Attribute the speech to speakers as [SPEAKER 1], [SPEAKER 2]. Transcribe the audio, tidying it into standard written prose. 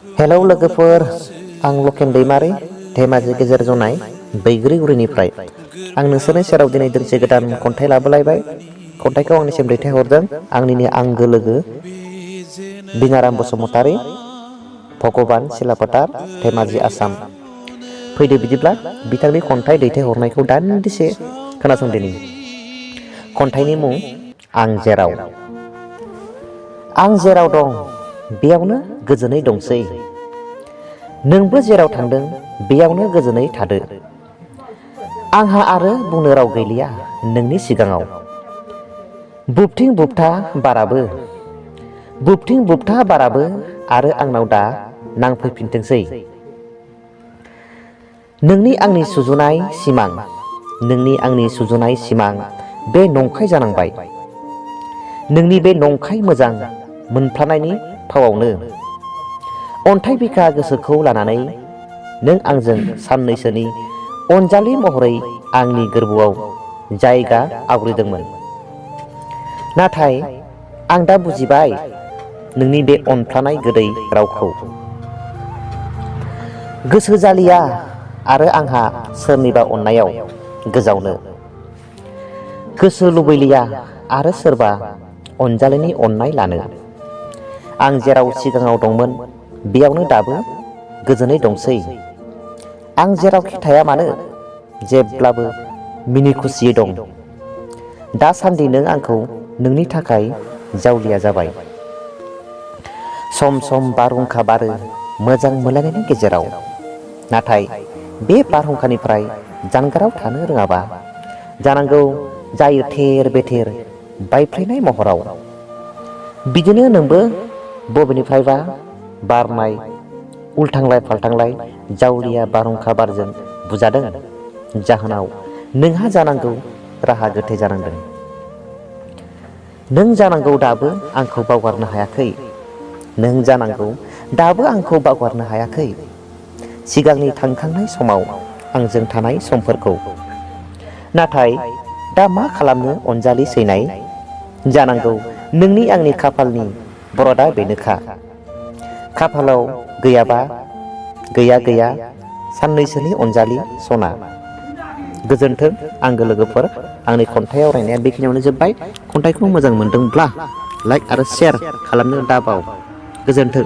[SPEAKER 1] Hello लोगोफोर, आं लकेन दैमारि धेमाजि गेजेर जनाय बैग्रिगुरिनिफ्राय आं नोंसोरनि सेराव दिनै दोंसे गोदान खन्थाइ लाबोलायबाय। खन्थाइखौ आंनिसिम दैथायहरदों आंनिनो आंगो लोगो बिङाराम बसुमतारी, भगबान सिलापथार, धेमाजि आसाम। फैदो बिदिब्ला बिथांनि खन्थाइ दैथायहरनायखौ दान्दिसे खोनासंदिनि। खन्थाइनि मुं आं जेराव। आं जेराव दं बेयावनो गोजोनै दंसै, नोंबो जेराव थांदों बेयावनो गोजोनै थादो। आंहा आरो बुंनो राव गैलिया नोंनि सिगाङाव। बुबथिं बुबथा बाराबो, बुबथिं बुबथा बाराबो आरो आंनाव दा नांफैफिनथोंसै। नोंनि आंनि सुजुनाय सिमां, नोंनि आंनि सुजुनाय सिमां बे नंखाय जानांबाय। नोंनि बे नंखाय मोजां मोनफ्लानायनि फावआवनो अन्थाइ बिखा गोसोखौ लानानै नों आंजों साननैसोनि अनजालि महरै आंनि गोरबोआव जायगा आवग्रिदोंमोन। नाथाय आं दा बुजिबाय नोंनि बे अनफ्लानाय गोदै रावखौ। गोसो जालिया आरो आंहा सोरनिबा अननायाव गोजावनो। गोसो लुबैलिया आरो सोरबा अनजालिनि अननाय लानो। आं जेराव सिगाङाव दंमोन बेयावनो दाबो गोजोनै दंसै। आं जेरावखि थाया मानो जेब्लाबो मिनि खुसियै दं। दासान्दि नों आंखौ नोंनि थाखाय जावलिया जाबाय। सम सम बारहुंखा बारो मोजां मोनलायनायनि गेजेराव। नाथाय बे बारहुंखानिफ्राय जानगाराव थानो रोङाबा जानांगौ जायो थेर बेथेर बायफ्लेनाय महराव। बिदिनो नोंबो बबेनिफ्रायबा बारनाय उल्थांलाय फाल्थांलाय जावलिया बारहुंखा बारजों बुजादों। जाहोनाव नोंहा जानांगौ राहा गोथे जानांदों। नों जानांगौ दाबो आंखौ बावगारनो हायाखै। नों जानांगौ दाबो आंखौ बावगारनो हायाखै। सिगांनि थांखांनाय समाव आंजों थानाय समफोरखौ। नाथाय दा मा खालामनो अनजालि सैनाय। जानांगौ नोंनि आंनि खाफालनि बरदा बेनोखा। खाफालाव गैयाबा गैया गैया साननैसोनि अनजालि सना। गोजोन्थों आंगो लोगोफोर, आंनि खन्थाइ आवरायनाया बेखिनियावनो जोब्बाय। खन्थाइखौ मोजां मोनदोंब्ला लाइक आरो शेयार खालामनो दाबाव। गोजोन्थों।